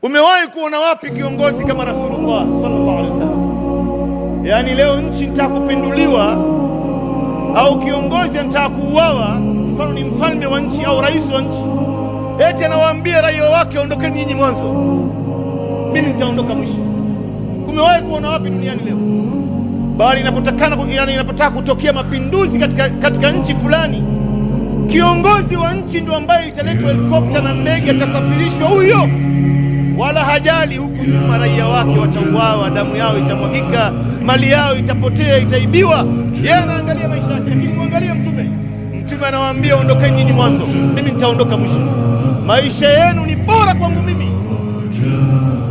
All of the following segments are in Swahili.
Umewahi kuona wapi kiongozi kama Rasulullah sallallahu alaihi wasallam? Yaani leo nchi nitaka kupinduliwa au kiongozi anataka kuuawa, mfano ni mfalme wa nchi au rais wa nchi, eti anawaambia raia wake ondokeni nyinyi mwanzo, mimi nitaondoka mwisho. Umewahi kuona wapi duniani leo? Bali inapotakana, yani inapotaka kutokea mapinduzi katika nchi fulani, kiongozi wa nchi ndio ambaye italetwa helikopta na ndege, atasafirishwa huyo, wala hajali huku nyuma raia wake watauawa, damu yao itamwagika, mali yao itapotea, itaibiwa. Yeye anaangalia maisha yake, lakini muangalie Mtume. Mtume anawaambia ondokeni nyinyi mwanzo, mimi nitaondoka mwisho. Maisha yenu ni bora kwangu mimi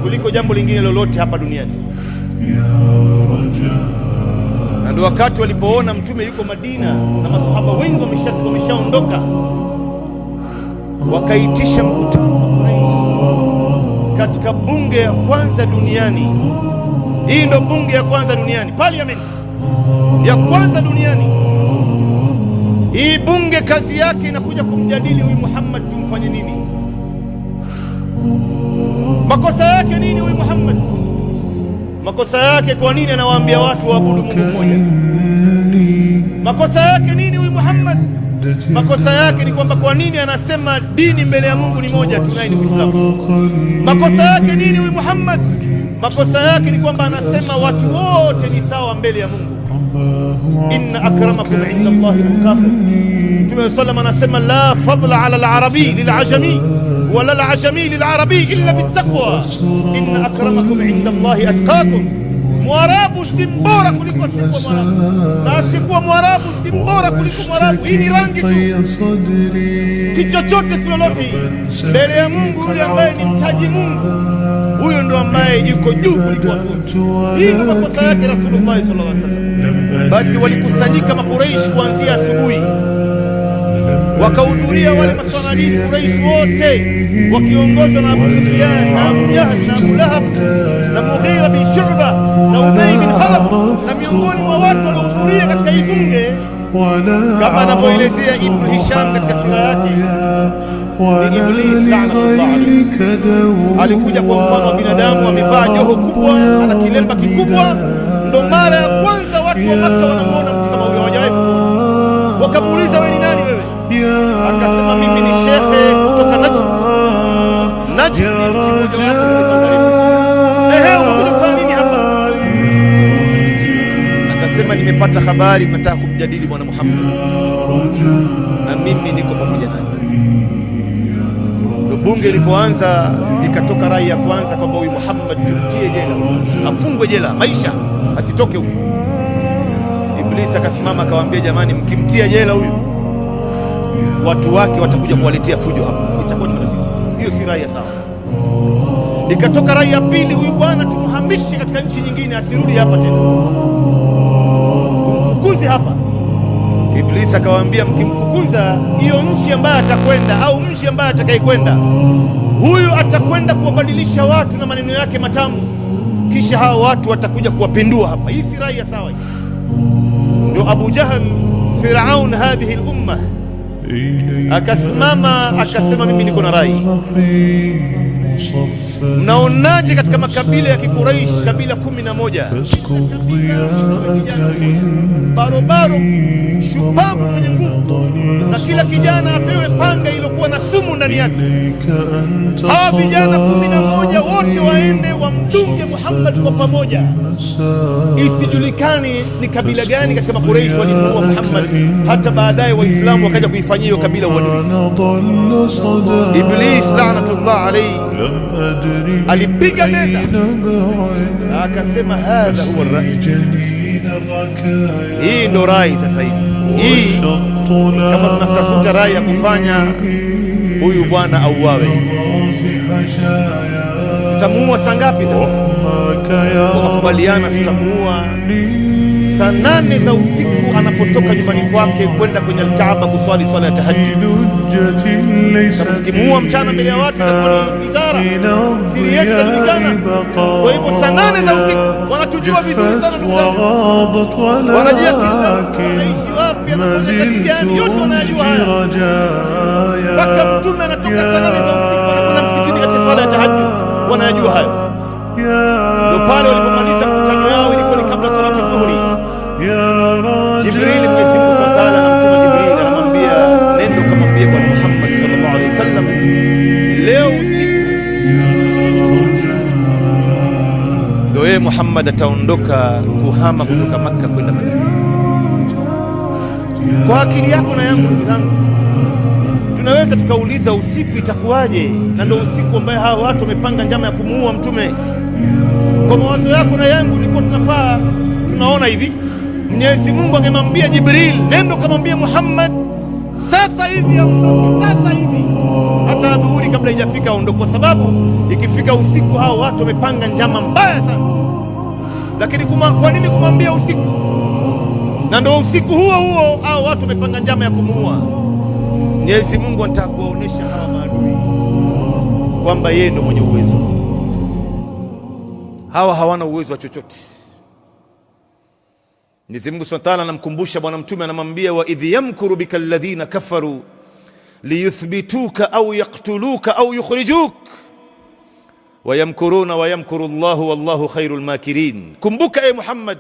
kuliko jambo lingine lolote hapa duniani. Na ndio wakati walipoona Mtume yuko Madina na masahaba wengi wameshaondoka, wakaitisha mkutano wa Quraysh katika bunge ya kwanza duniani. Hii ndo bunge ya kwanza duniani, parliament ya kwanza duniani. Hii bunge kazi yake inakuja kumjadili huyu Muhammad, tumfanye nini? Makosa yake nini huyu Muhammad? Makosa yake kwa nini anawaambia watu waabudu Mungu mmoja? Makosa yake nini huyu Muhammad? Makosa yake ni kwamba kwa nini anasema dini mbele ya Mungu ni moja tu, naye ni Uislamu. Makosa yake nini huyu Muhammad? Makosa yake ni kwamba anasema watu wote ni sawa mbele ya Mungu. Inna akramakum inda Allahi atqakum. Mtume sallam anasema la fadla ala alarabi lilajami wala alajami lilarabi illa bittaqwa inna akramakum inda Allahi atqakum. Mwarabu si mbora kuliko asiyekuwa Mwarabu, na asiyekuwa Mwarabu si mbora kuliko Mwarabu. Hii ni rangi tu, si chochote, si lolote. Mbele ya Mungu, yule ambaye ni mchaji Mungu, huyo ndo ambaye yuko juu kuliko watu wote. Hii ndo makosa yake Rasulullah sallallahu alaihi wasallam. Basi walikusanyika Makuraishi kuanzia asubuhi, wakahudhuria wale maswanadini Quraish wote wakiongozwa na Abu Sufyan na Abu Jahl na Abu Lahab na Mughira bin Shu'ba na Ubay bin Khalaf, na miongoni mwa watu waliohudhuria katika hii bunge, kama anavyoelezea Ibn Hisham katika sira yake, ni Iblis laanatullah alayhi. Alikuja kwa mfano wa binadamu, amevaa joho kubwa, ana kilemba kikubwa. Ndo mara ya kwanza watu wa Makka wanamuona mtu kama huyo, hawajawahi kumuona. Wakamuuliza, wewe ni nani wewe? Akasema, mimi ni shekhe kutoka Najd. Najd ni mji mmoja wapo kule Saudi Arabia. Ehe, umekuja kufanya nini hapa? Akasema, nimepata habari mnataka kumjadili Bwana Muhammad na mimi niko pamoja nanyi. Ndo bunge ilipoanza ikatoka rai ya kwanza kwamba huyu Muhammad tumtie jela, afungwe jela maisha, asitoke huku. Iblisi akasimama akawaambia, jamani, mkimtia jela huyu watu wake watakuja kuwaletea fujo hapa, itakuwa ni matatizo. Hiyo si rai ya sawa. Ikatoka rai ya pili, huyu bwana tumhamishe katika nchi nyingine, asirudi hapa tena, tumfukuze hapa. Iblisi akawaambia, mkimfukuza hiyo nchi ambayo atakwenda au mji ambaye atakayekwenda, huyu atakwenda kuwabadilisha watu na maneno yake matamu, kisha hawa watu watakuja kuwapindua hapa. Hii si rai ya sawa. Ndio Abu Jahl, Firaun hadhihi al-umma, akasimama akasema, mimi niko na rai. Mnaonaje katika makabila ya Kikuraish, kabila 11, barobaro shupavu mwenye nguvu, na kila kijana apewe panga iliyokuwa na sumu ndani yake. Hawa vijana 11 wote waende wamdunge Muhammad kwa pamoja, isijulikane ni kabila gani katika Makuraishi walimuua Muhammad. Hata baadaye Waislamu wakaja kuifanyia hiyo kabila uadui. Iblis laanatullah alayhi alipiga meza na akasema, hadha huwa rai, hii ndo rai sasa hivi. Hii kama tunatafuta rai ya kufanya huyu bwana auawe, tutamuua saa ngapi sasa? Wakakubaliana tutamuua saa 8 za usiku anapotoka nyumbani kwake kwenda kwenye Alkaaba kuswali swala ya tahajjud. Kama tukimuua mchana mbele ya watu itakuwa ni idhara, siri yetu itajulikana. Kwa hivyo saa 8 za usiku wanatujua vizuri sana ndugu zangu, wanajua kila mtu anaishi wapi, anafanya kazi gani, yote wanayajua haya. Mpaka Mtume anatoka saa 8 za usiku anakwenda msikitini katika swala ya tahajjud. Wanayajua hayo. Ndio pale walipomaliza mkutano yao, ilikuwa ni kabla salati dhuhuri. Jibril, Mwenyezi Mungu Subhanahu wa Ta'ala anamtuma Jibril, anamwambia nenda ukamwambie Bwana Muhammad sallallahu alaihi wasallam leo usiku ndio yeye Muhammad ataondoka kuhama kutoka Makka kwenda Madina. Kwa akili yako na yangu, ndugu zangu, tunaweza tukauliza usiku itakuwaje? Na ndio usiku ambaye hawa watu wamepanga njama ya kumuua Mtume. Kwa mawazo yako na yangu, ilikuwa tunafaa tunaona hivi, Mwenyezi Mungu angemwambia Jibril, nenda ukamwambia Muhammad sasa hivi aondoke, sasa hivi, hata adhuhuri kabla haijafika aondoke, kwa sababu ikifika usiku hao watu wamepanga njama mbaya sana. Lakini kwa nini kumwambia usiku? Na ndio usiku huo huo hao watu wamepanga njama ya kumuua. Mwenyezi Mungu anataka kuwaonesha hawa maadui kwamba yeye ndio mwenye uwezo. Hawa hawana uwezo wa chochote. Mwenyezi Mungu Subhanahu wa Ta'ala anamkumbusha Bwana Mtume, anamwambia wa idh yamkuru bika alladhina kafaru liyuthbituka au yaktuluka au yukhrijuk wayamkuruna wayamkuru Allahu wallahu khairul makirin. Kumbuka e Muhammad,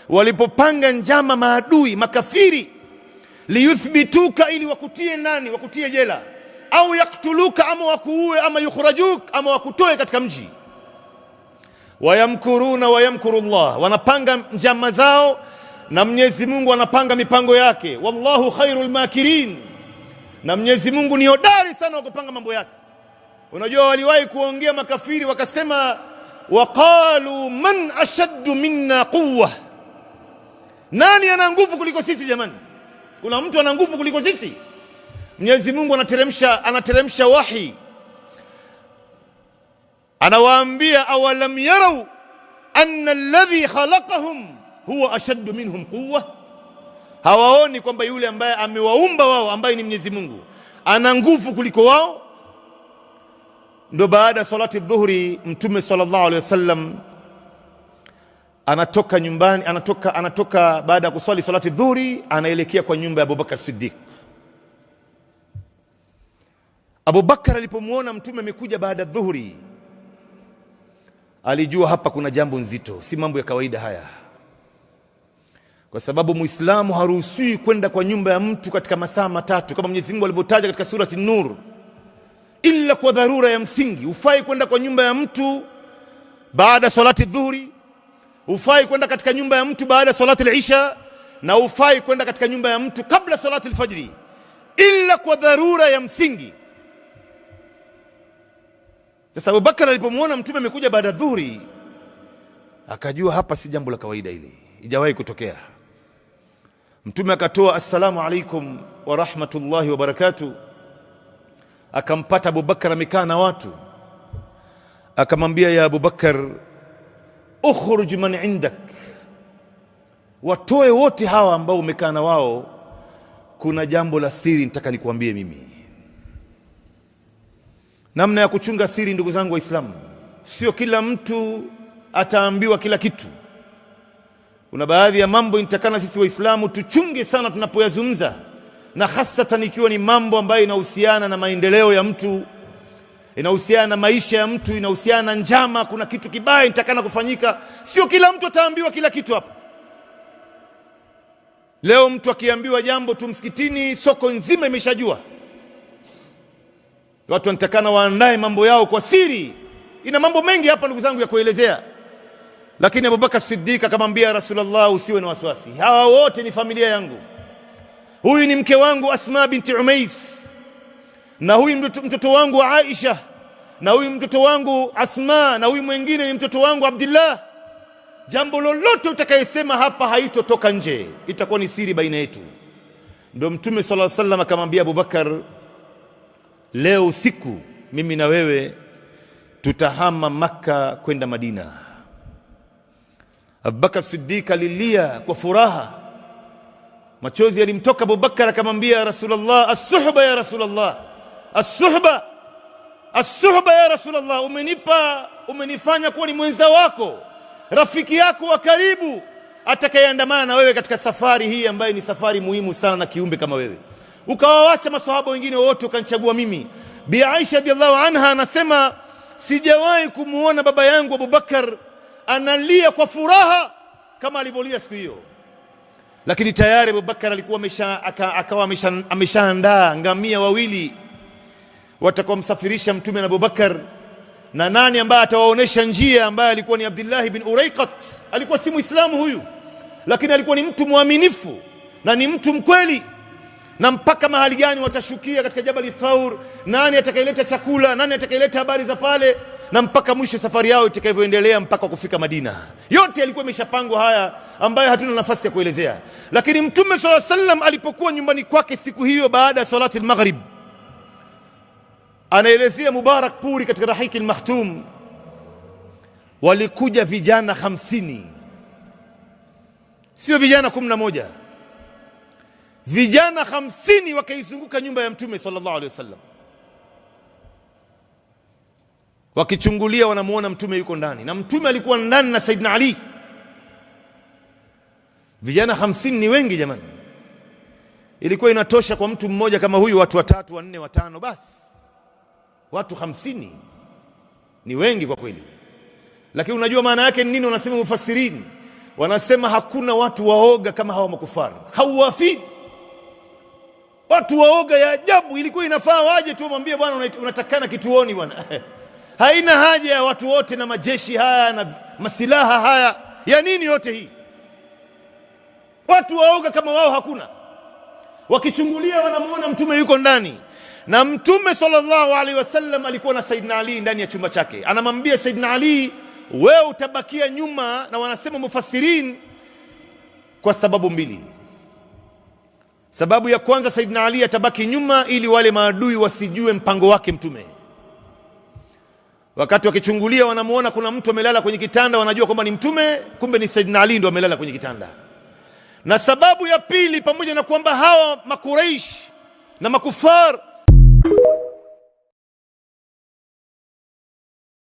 walipopanga njama maadui makafiri, liyuthbituka, ili wakutie ndani, wakutie jela, au yaktuluka, ama wakuue, ama yukhrajuk, ama wakutoe katika mji. Wayamkuruna wayamkuru Allah, wanapanga njama zao na Mwenyezi Mungu anapanga mipango yake. Wallahu khairul makirin, na Mwenyezi Mungu ni hodari sana wa kupanga mambo yake. Unajua, waliwahi kuongea makafiri wakasema, waqalu man ashaddu minna quwwa, nani ana nguvu kuliko sisi? Jamani, kuna mtu ana nguvu kuliko sisi? Mwenyezi Mungu anateremsha wahi, anawaambia awalam yarau anna alladhi khalaqahum huwa ashaddu minhum quwwa, hawaoni kwamba yule ambaye amewaumba wao ambaye ni Mwenyezi Mungu ana nguvu kuliko wao? Ndo baada ya salati dhuhuri Mtume sallallahu alaihi wasallam anatoka nyumbani, anatoka baada ya kuswali salati dhuhuri, anaelekea kwa nyumba ya Abubakar Siddiq. Abubakar alipomwona Mtume amekuja baada ya dhuhuri, alijua hapa kuna jambo nzito, si mambo ya kawaida haya, kwa sababu Muislamu haruhusiwi kwenda kwa nyumba ya mtu katika masaa matatu kama Mwenyezi Mungu alivyotaja katika surati Nur, illa kwa dharura ya msingi. Hufai kwenda kwa nyumba ya mtu baada salati dhuhuri, hufai kwenda katika nyumba ya mtu baada salati al-isha, na hufai kwenda katika nyumba ya mtu kabla salati al-fajri, illa kwa dharura ya msingi. Sasa Abubakar alipomwona Mtume amekuja baada dhuhuri, akajua hapa si jambo la kawaida, hili ijawahi kutokea. Mtume akatoa assalamu alaikum wa rahmatullahi wa barakatuh, akampata Abubakar amekaa na watu, akamwambia ya Abubakar, ukhruj man indak, watoe wote hawa ambao umekaa na wao, kuna jambo la siri nitaka nikuambie mimi. Namna ya kuchunga siri, ndugu zangu Waislamu, sio kila mtu ataambiwa kila kitu. Kuna baadhi ya mambo inatakana sisi Waislamu tuchunge sana tunapoyazungumza, na hasatan ikiwa ni mambo ambayo inahusiana na maendeleo ya mtu, inahusiana na maisha ya mtu, inahusiana na njama. Kuna kitu kibaya inatakana kufanyika, sio kila mtu ataambiwa kila kitu hapa. Leo mtu akiambiwa jambo tu msikitini, soko nzima imeshajua. Watu wanatakana waandae mambo yao kwa siri. Ina mambo mengi hapa ndugu zangu ya kuelezea, lakini Abubakar Siddiq akamwambia Rasulullah, usiwe na wasiwasi, hawa wote ni familia yangu. Huyu ni mke wangu Asma binti Umais, na huyu mtoto wangu Aisha, na huyu mtoto wangu Asma, na huyu mwingine ni mtoto wangu Abdullah. Jambo lolote utakayesema hapa haitotoka nje, itakuwa ni siri baina yetu. Ndio Mtume sallallahu alaihi wasallam akamwambia Abubakar, leo usiku mimi na wewe tutahama Makka kwenda Madina. Abubakar Siddiq alilia kwa furaha, machozi yalimtoka Abubakar, akamwambia Rasulullah, as-suhba ya Rasulullah, as-suhba, as-suhba ya Rasulullah, umenipa, umenifanya kuwa ni mwenza wako, rafiki yako wa karibu, atakayeandamana na wewe katika safari hii ambayo ni safari muhimu sana na kiumbe kama wewe. Ukawawacha maswahaba wengine wote ukanichagua mimi. Bi Aisha radhiallahu anha anasema sijawahi kumuona baba yangu Abubakar analia kwa furaha kama alivyolia siku hiyo. Lakini tayari Abubakar alikuwa akawa ameshaandaa ngamia wawili watakaomsafirisha mtume na Abubakar, na nani ambaye atawaonesha njia, ambaye alikuwa ni Abdullah bin Uraiqat. Alikuwa si Muislamu huyu, lakini alikuwa ni mtu mwaminifu na ni mtu mkweli. Na mpaka mahali gani watashukia katika Jabali Thaur, nani atakayeleta chakula, nani atakayeleta habari za pale, na mpaka mwisho safari yao itakavyoendelea mpaka kufika Madina. Yote yalikuwa imeshapangwa haya ambayo hatuna nafasi ya kuelezea. Lakini Mtume sallallahu alaihi wasallam alipokuwa nyumbani kwake siku hiyo baada ya salati al-maghrib, anaelezea Mubarak Puri katika Rahiki al-Makhtum, walikuja vijana 50, sio vijana 11, vijana 50 wakaizunguka nyumba ya Mtume sallallahu alaihi wasallam, wakichungulia wanamuona Mtume yuko ndani, na Mtume alikuwa ndani na Saidina Ali. Vijana 50 ni wengi jamani, ilikuwa inatosha kwa mtu mmoja kama huyu, watu watatu, wanne, watano, basi. Watu 50 ni wengi kwa kweli, lakini unajua maana yake ni nini? Wanasema mufassirini, wanasema hakuna watu waoga kama hawa makufari khawafin, watu waoga ya ajabu. Ilikuwa inafaa waje tu wamwambie bwana, unatakana kituoni bwana. Haina haja ya watu wote na majeshi haya na masilaha haya ya nini yote hii. Watu waoga kama wao hakuna. Wakichungulia wanamuona mtume yuko ndani, na Mtume sallallahu alaihi wasallam alikuwa na Saidina Ali ndani ya chumba chake, anamwambia Saidina Ali, wewe utabakia nyuma. Na wanasema mufassirin kwa sababu mbili. Sababu ya kwanza, Saidina Ali atabaki nyuma ili wale maadui wasijue mpango wake Mtume. Wakati wakichungulia wanamuona kuna mtu amelala kwenye kitanda, wanajua kwamba ni Mtume, kumbe ni Saidina Ali ndo amelala kwenye kitanda. Na sababu ya pili, pamoja na kwamba hawa Makuraish na makufar